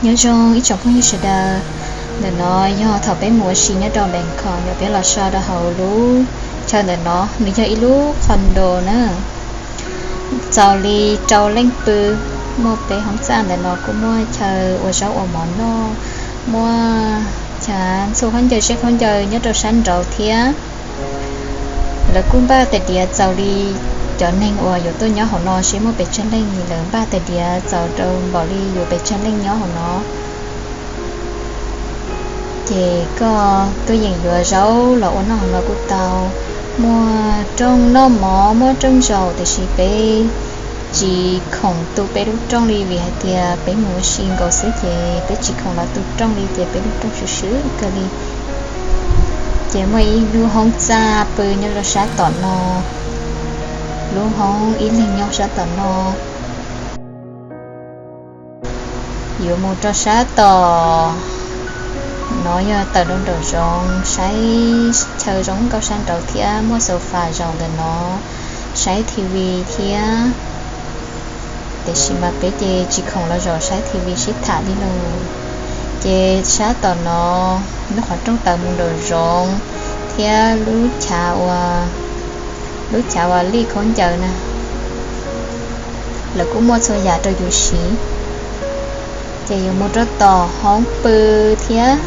Nyob zoo ib tsoom phooj ywg sawv daws, ntawm no yog thaum peb mus ua si nyob rau Bangkok, yog peb los so rau hauv lub chaw ntawm no, nws yog ib lub condo na. Txaus li rau leej pw, muaj peb hoob txaj ntawm no, kuj muaj chaw ua zaub ua mov noj, muaj chav ntxhua khaub ncaws zeb khaub ncaws nyob rau sab nraud thiab. Lawv kuj npaj tais diav txaus li cov neeg uas yuav tuaj nyob hauv no seb muaj pes tsawg leej, lawv npaj tais diav txaus rau npaum li yuav pes tsawg leej nyob hauv no. Ces koj tuaj yeem yuav zaub los ua noj hauv no kuj tau. Muaj rooj noj mov, muaj rooj zaum, tiam sis peb tsis khoom tu peb lub rooj li vim hais tias peb mus ua si nkaus xwb ces peb tsis khoom los tu rooj li ces peb lub rooj swm swm kawg li. Ces muaj ib lub hoob txaj pw nyob rau sab tom no, lub hoob ib leeg nyob sab tom no. Yuav mus rau sab tom no yog tawm rau nraum zoov saib chaw zoo nkauj sab nraud thiab muaj sofa zaum ntawm no saib T V thiab. Tiam sis mas peb ces tsis khoom los zaum saib T V sib tham li lauj. Ces sab tom no lub qhov rooj tawm mus nraum zoov thiab lub chav ua, lub chav ua lij khaub ncaws na, lawv kuj muaj txhua yam rau yus siv. Ces yuav mus rau tom hoob pw thiab,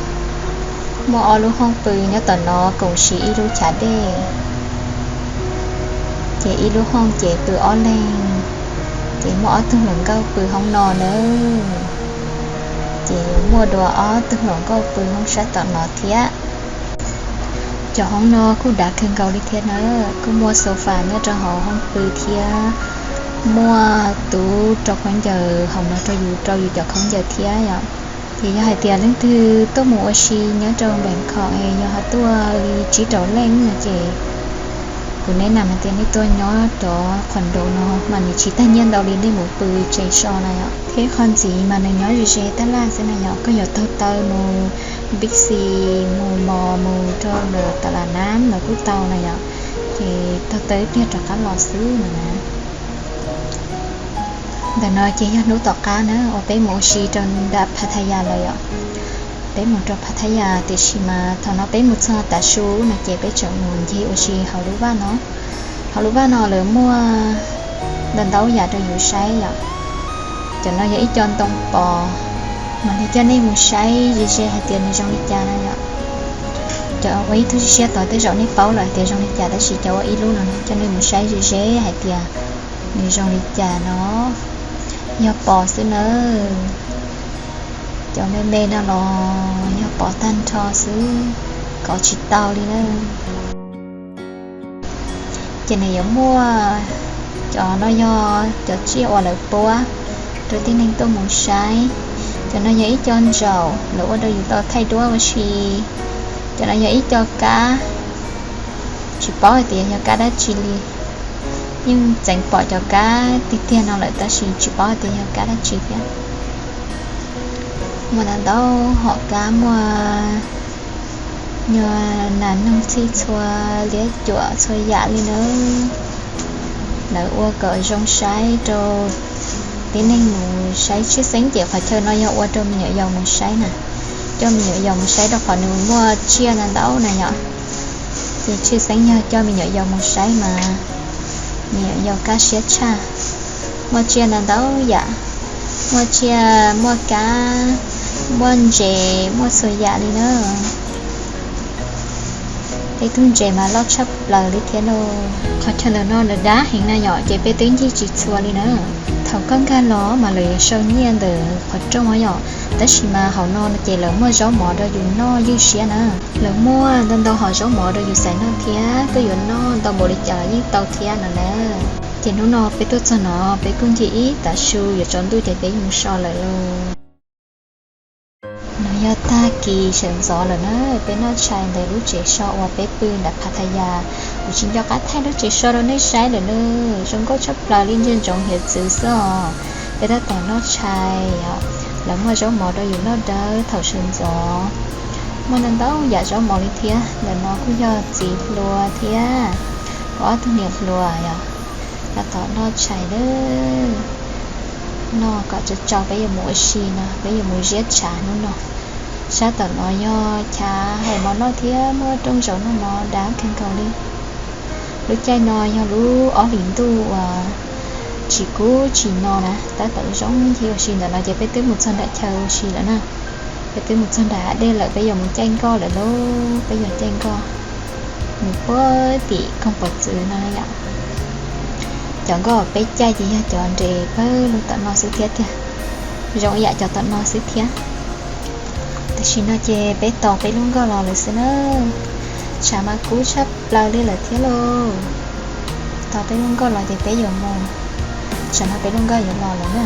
muaj ob lub hoob pw nyob tom no koom siv ib lub chav dej. Ces ib lub hoob ces pw ob leeg, ces muaj ob tug hluas nkauj pw hoob no nawb. Ces yuav muaj dua ob tug hluas nkauj pw hoob sab tom no thiab. Cov hoob no kuj dav kawg nkaus li thiab na, kuj muaj sofa nyob rau hauv hoob pw thiab, muaj tub rau khaub ncaws hauv no rau yus rau yus cov khaub ncaws thiab yom. Ces yog hais tias leej twg tuaj mus ua si nyob rau Bangkok es yog ho tuaj li tsib rau leej no ces kuv nes nam hais tias nej tuaj nyob cov condo no mas nws tsis tag nyiaj ntau li nej mus pw tsev so na yom. Thiab qhov ntxiv mas nws nyob ze ze tab laj xwb na yom, koj yuav taug taw mus Big C, mus mall, mus rau ntawm tas las nab los kuj tau na yom. Ces taug taw ib pliag rov qab los xwb no na. Ntawm no ces yog hnub tom qab na uas peb mus ua si rau nram Pattaya lawm yom. Peb mus rau Pattaya tiam sis mas thaum no peb mus txog tav su no ces peb tseem mus ncig ua si hauv lub vaj no. Hauv lub vaj no lawv muaj ntau ntau yam rau yus saib yom. Cov no yog ib co ntoo pos, mas nws coj nej mus saib ze ze hais tias nws zoo li cas na yom. Cov ua ib tug siab siab tod tej zaum nej paub lawm hais tias zoo li cas, tab sis cov ua ib lub no coj nej mus saib ze ze hais tias nws zoo li cas no. Yog pos xwb nawb. Cov me me no los yog pos tag nrho xwb, kov tsis tau li na. Ces nws yuav muaj, cov no yog cov tsiaj uas lawv puab rau tib neeg tuaj mus saib. Cov no yog ib co ntsaum lawv ua rau yus tau thaij duab ua si. Cov no yog ib co kab, tsis paub hais tias yog kab dab tsi li. Yeej tseem pom cov kab tiag tiag no lawm tab sis tsis paub hais tias yog kab dab tsi thiab. Muaj ntau ntau hom kab, muaj nyuag nas noog txhij txhua liab cuam txhua yam li na. Lawv ua kom zoo saib rau tib neeg mus saib. Tshwj xeeb ces qhov chaw no yog ua rau me nyuam yaus mus saib na, coj me nyuam yaus mus saib rau qhov nws muaj tsiaj ntau ntau na yom. Ces tshwj xeeb yog coj me nyuam yaus mus saib mas me nyuam yaus kaj siab tshaj. Muaj tsiaj ntau ntau yam, muaj tsiaj, muaj kab, muaj ntses, muaj txhua yam li na. Tej tug ntses mas loj tshaj plaws li thiab lauj. Qhov chaw ntawm no nws dab heev na yom, ces peb twb ncig tsis txhua li na. Thaum koj nkag los mas lawv yuav sau nyiaj ntawm qhov rooj yom, tab sis mas hauv no ces lawv muaj zaub mov rau yus noj ywj siab na. Lawv muaj ntau ntau hom zaub mov rau yus xaiv noj thiab, koj yuav noj ntau npaum li cas los yeej tau thiab no na. Ces hnub no peb tuaj txog no peb kuj ncig ib tav su yuav tsaus ntuj ces peb mus so lawm lauj. No yog tag kis sawv ntxov lawm na, peb noj tshais ntawm lub tsev so uas peb pw nram Pattaya. Kuv tsis nco qab thaij lub tsev so rau nej saib lawm na, zoo nkauj tshaj plaws li, ntsia ntsoov hiav txwv xwb os. Peb tab tom noj tshais os, lawv muaj zaub mov rau yus noj dawb thaum sawv ntxov. Muaj ntau ntau yam zaub mov li thiab, ntawm no kuj yog txiv hluas thiab kuv ob tug niam hluas yom, tab tom noj tshais na. No kom tso tso peb yuav mus ua si no, peb yuav mus ziab tshav hnub no. Sab tom no yog chav hais mov noj thiab muaj rooj zaum noj mov dav kawg nkaus li. Lub caij no yog lub ob hlis ntuj uas tsis kub tsis no na, tab tom zoo ncig ua si ntawm no ces peb twb mus txog nram chaw ua si lawm na. Peb twb mus txog nram hav dej lawm, peb yuav mus caij nkoj lawm lauj, peb yuav caij nkoj mus puag tim koog pov txwv no yom. Cov nkoj peb caij ces yog cov nres pawg lug tom no xwb thiab tiag, zoo ib yam cov tom no xwb thiab. Tam sim no ces peb tos peb lub nkoj los lawm xwb na. Tshav mas kub tshaj plaws li lawm thiab lauj. Tos peb lub nkoj los ces peb yuav mus. Tsam no peb lub nkoj yuav los lawm na.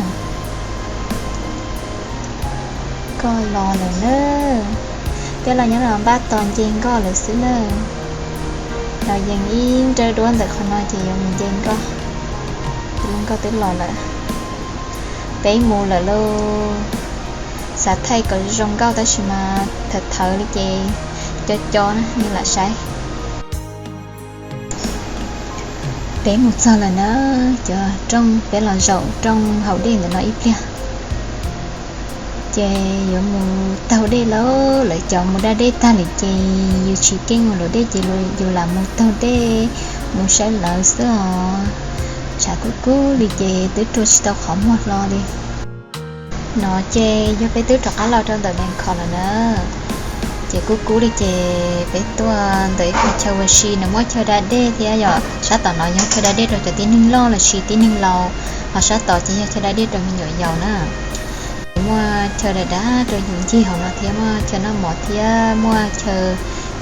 Nkoj los lawm na. Peb los nyob no npaj tos nce nkoj lawm xwb na. Los yees ib nrawv duab ntawm qhov no ces yuav mus nce nkoj. Peb lub nkoj twb los lawm. Peb mus lawm lauj. Xav thaij kom zoo nkauj tab sis mas thawv thawv li ces co co na, nej lam saib. Peb mus txog lawm na, cov rooj, peb los zaum rooj haus dej ntawm no ib pliag. Ces yuav mus taug dej lauj, lawv cov mus da dej tag lawm ces yus tsis keej mus luam dej ces yus lam mus taug dej, mus saib lawv xwb os. Tshav kub kub li ces twb rua tsis tau qhov muag hlo li. No ces yog peb twb rov qab los rau ntawm Bangkok lawm na. Ces kub kub li ces peb tuaj ntawm ib qhov chaw ua si, nws muaj chaw da dej thiab yom. Sab tom no yog chaw da dej rau cov tib neeg loj los sis tib neeg laus, ho sab tod ces yog chaw da dej rau me nyuam yaus na. Muaj chaw da da rau yus ncig hauv no thiab, muaj chaw noj mov thiab muaj chaw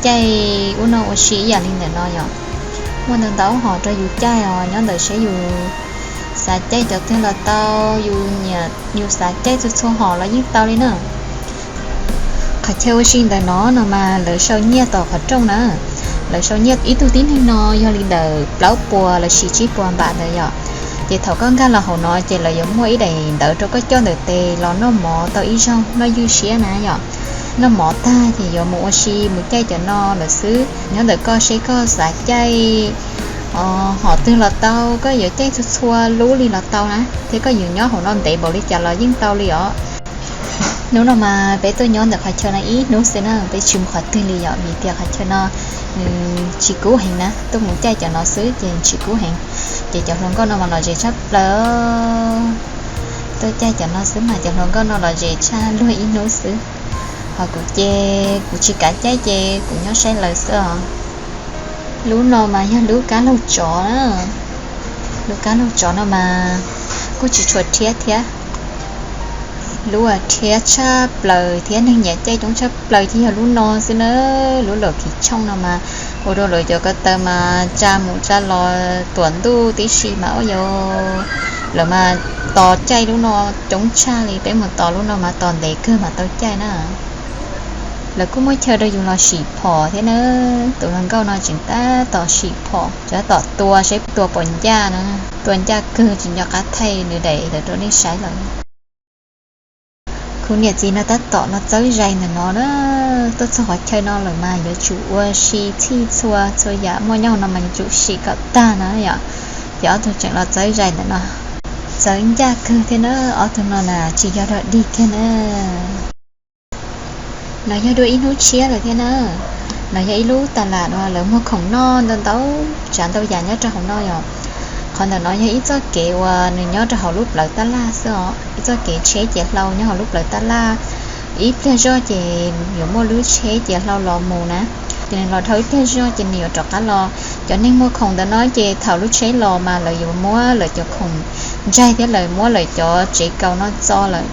caij ua noj ua si ib yam li ntawm no yom. Muaj ntau ntau hom rau yus caij os, nyob ntawm seb yus xav caij cov twg los tau, yus nyiam yus xav caij txhua txhua hom los yeej tau li na. Qhov chaw ua si ntawm no no mas lawv sau nyiaj tom qhov rooj na. Lawv sau nyiaj ib tug tib neeg no yog li ntawm plaub puas los sis tsib puas npam ntawd yom. Ces thaum koj nkag los hauv no ces lawv yuav muaj ib daim ntawv rau koj coj ntawm tes los noj mov tau ib zaug noj ywj siab na yom. Noj mov tag ces yuav mus ua si mus caij cov no lawm xwb. Nyob ntawm koj seb koj xav caij hom twg los tau, koj yuav caij txhua txhua lub li los tau na, thiab koj yuav nyob hauv no ntev npaum li cas los yeej tau li os. Hnub no mas peb tuaj nyob ntawm qhov chaw no ib hnub xwb na, peb tsis mus qhov twg li yom, vim tias qhov chaw no nws tsis kub heev na, tuaj mus caij cov no xwb ces tsis kub heev. Ces cov hluas nkauj no mas lom zem tshaj plaws. Tuaj caij cov no xwb mas cov hluas nkauj no lom zem tshaj luag ib hnub xwb. Ho kuv ces kuv tsis kav caij ces kuv nyob saib lawv xwb os. Lub no mas yog lub kab laug tsov na. Lub kab laug tsov no mas kuj tsis tshua rhiab thiab. Lub uas rhiab tshaj plaws thiab neeg nyiam caij coob tshaj plaws ces yog lub no xwb na. Lub laum phiv tshooj no mas ua rau lawv cov ko taw mas tsa mus tsa los tuam ntuj tib si mas ua yau. Lawv mas tos caij lub no coob tshaj li, peb mus tos lub no mas tos ntev kawg mas tau caij na. Lawv kuj muaj chaw rau yus los sim phom thiab na. Tus hluas nkauj no tseem tab tom sim phom, tab tom tua seb tua puas ncaj na. Tua ncaj kawg tsis nco qab thaij nws daim ntawd rau nej saib lawm. Kuv niam txiv no tab tom los txawb zais ntawm no na. Tuaj txog qhov chaw no lawm mas yuav tsum ua si txhij txhua txhua yam muaj nyob no mas yuav tsum sim kom tag na yom. Ces ob tug tseem los txawb zais ntawm no. Txawb ncaj kawg thiab na, ob tug no na tsis yog dog dig kiag na. No yog dua ib hnub tshiab lawm thiab na. No yog ib lub tas las uas lawv muag khoom noj ntau ntau tsav ntau yam nyob rau hauv no yom. Qhov ntawm no yog ib txoj kev uas nws nyob rau hauv lub plawv tab laj xwb os, ib txoj kev tsheb cia hlau nyob hauv lub plawv tab laj. Ib pliag zoj ces yuav muaj lub tsheb cia hlau los mus na. Ces nws los dhau ib pliag zoj ces nws yuav rov qab los. Cov neeg muag khoom ntawm no ces thaum lub tsheb los mas lawv yuav muab lawv cov khoom ntsaig thiab lawv muab lawv cov tsev kaus no txo lawm.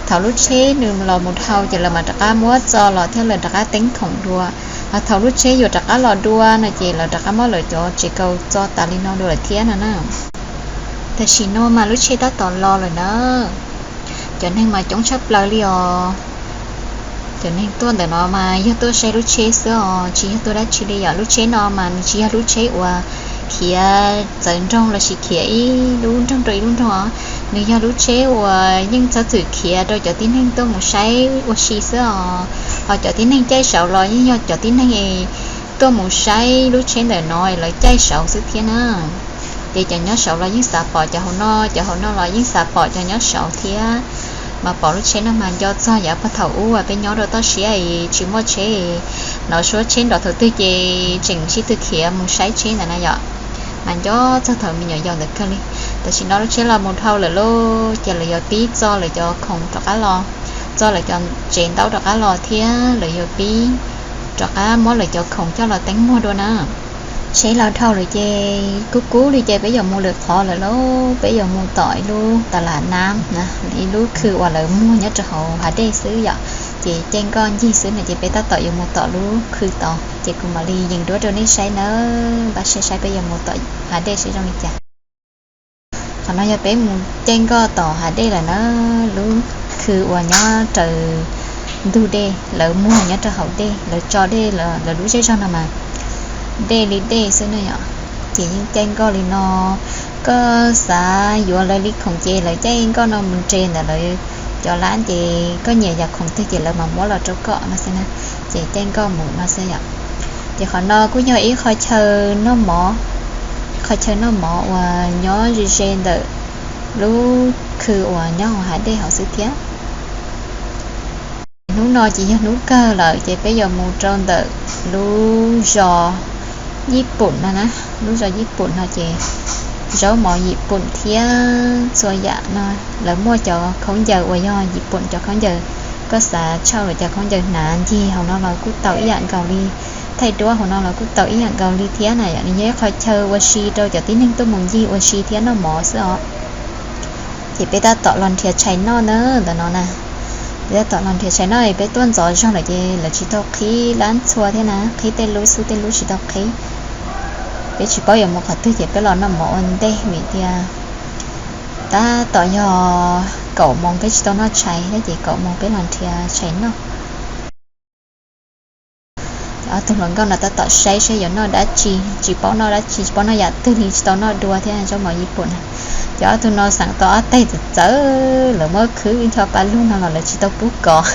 Thaum lub tsheb nws los mus dhau ces lawv mam rov qab muab txo los thiab lawv rov qab teeb khoom dua. Ho thaum lub tsheb yuav rov qab los dua no ces lawv rov qab muab lawv cov tsev kaus txo tas li no dua lawm thiab no na. Tam sim no mas lub tsheb tab tom los lawm na. Cov neeg mas coob tshaj plaws li os. Cov neeg tuaj ntawm no mas yog tuaj saib lub tsheb xwb os, tsis yog tuaj dab tsi li yom. Lub tsheb no mas nws tsis yog lub tsheb uas khiav txawv nroog lossis khiav ib lub nroog rau ib lub nroog os. Nws yog lub tsheb uas yeej txhob txwm khiav rau cov tib neeg tuaj mus saib ua si xwb os. Ho cov tib neeg caij saud los yeej yog cov tib neeg es tuaj mus saib lub tsheb ntawm no es lawv caij saud xwb thiab na. Ces cov nyob saud los yeej xav pom cov hauv no, cov hauv no los yeej xav pom cov nyob saud thiab. Mas pom lub tsheb no mas nco txog yav puag thaum ub uas peb nyob rau toj siab es tsis muaj tsheb, hnov suab tsheb nrov thaum twg ces tseem sib tw khiav mus saib tsheb ntawd na yom. Mas nco txog thaum me nyuam yaus ntawd kawg li. Tam sim no lub tsheb los mus dhau lawm lauj, ces lawv yuav pib txo lawv cov khoom rov qab los, txo lawv cov tsev ntaub rov qab los thiab lawv yuav pib rov qab muab lawv cov khoom coj los teeb muag dua na. Tsheb los dhau lawm ces kub kub li ces peb yuav mus lwm qhov lawm lauj, peb yuav mus tom ib lub tas las nab na, ib lub khw uas lawv muag nyob rau hauv hav dej xwb yom. Ces caij nkoj ncig xwb no ces peb tab tom yuav mus tom lub khw tod, ces kuv mam li yees duab rau nej saib nawb, npaj siab saib peb yuav mus tom hav dej seb zoo li cas. Qhov no yog peb mus caij nkoj tom hav dej lawm na, lub khw uas nyob raws ntug dej, lawv muag nyob rau hauv dej, lawv tso dej, lawv lub zej zog no mas dej li dej xwb na yom. Ces yeej caij nkoj li no, koj xav yuav lawv li khoom ces lawv caij nkoj no mus nres ntawm lawv cov lab, ces koj nyiam yam khoom twg ces lawv mam muab los rau koj no xwb na. Ces caij nkoj mus no xwb yom. Ces qhov no kuj yog ib qho chaw noj mov, qhov chaw noj mov uas nyob ze ze ntawm lub khw uas nyob hauv hav dej hauv xwb thiab. Hnub no ces yog hnub kawg lawm ces peb yuav mus rau ntawm lub zos Yij Pum no na. Lub zos Yij Pum no ces zaub mov Yij Pum thiab txhua yam no, lawv muaj cov khaub ncaws uas yog Yij Pum cov khaub ncaws. Koj xav tshaj lawv cov khaub ncaws hnav ncig hauv no los kuj tau ib yam nkaus li, thaij duab hauv no los kuj tau ib yam nkaus li thiab na yom. Nws yog ib qho chaw ua si rau cov tib neeg tuaj mus ncig ua si thiab noj mov xwb os. Ces peb tab tom los nrhiav tshais noj na, ntawm no na. Peb tab tom los nrhiav tshais noj, peb tuaj ntxov zog lawm ces lawv tsis tau qhib lab ntxhua thiab na, qhib tej lub xwb, tej lub tsis tau qhib. Peb tsis paub yuav mus qhov twg ces peb los noj mov ua ntej vim tias tab tom yog kaum moos peb tsis tau noj tshais thiab ces kaum moos peb los nrhiav tshais noj. Ob tug hluas nkauj no tab tom saib saib yuav noj dab tsi, tsis paub noj dab tsi, tsis paub noj yam twg li, tsis tau noj dua thiab zaub mov Yij Pum na. Ces ob tug no xeem tau ob tais txawv txawv, lawv muab khwb ncho pa lug no los lawv tsis tau pub kov.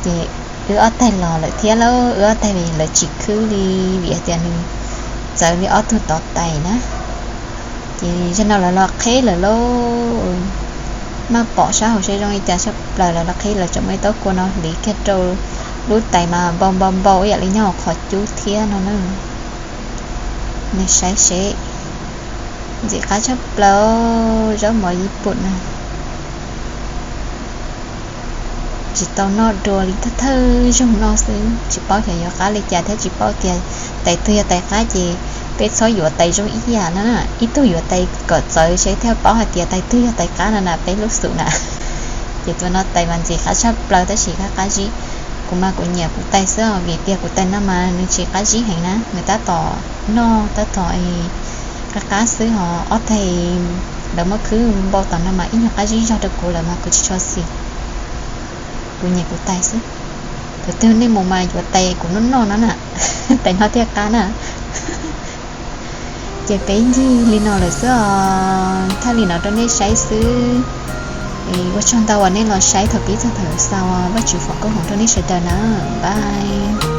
Ces wb ob tais los lawm thiab lauj, wb ob tais lawv tsis khwb li vim hais tias nws txawv li ob tug tod tais na. Ces zaum no lawv los qhib lawm lauj, maj pom sab hauv seb zoo li cas tshaj plaws, lawv los qhib lawv tseem muaj ib tauv kua no hliv kiag rau lub tais mas npau npau npau ib yam li nyob hauv qhov cub thiab no na. Nej saib seb, ntxim qab tshaj plaws zaub mov Yij Pum na. Tsis tau noj dua li, thawj thawj zaug noj xwb, tsis paub xyov yuav qab li cas thiab tsis paub tias tais twg yog tais qab ces peb txhob yuav tais zoo ib yam na, ib tug yuav tais kom txawv seb thiaj paub hais tias tais twg yog tais qab no na peb lub xum na. Ces tus no tais mas ntxim qab tshaj plaws tab sis qab qab zib. Kuv mas kuv nyiam kuv tais xwb os, vim tias kuv tais no mas nws tsis qab zib heev na, nws tab tom noj tab tom qab qab xwb hos ob tais lawv muab khwb npau tom no mas ib nyuag qab zib zog rau kuv lawm mas kuv tsis tshua xis. Kuv nyiam kuv tais xwb. Thaum twg nej mus mas yuav tais kuv noj noj no na, tais no thiaj qab na. Ces peb ncig li no lawm xwb os, thaij li no rau nej saib xwb. Ua tsaug ntau uas nej los saib thaum pib txog thaum xaus, Vajtswv foom koob hmoov rau nej sawv daws na, bye.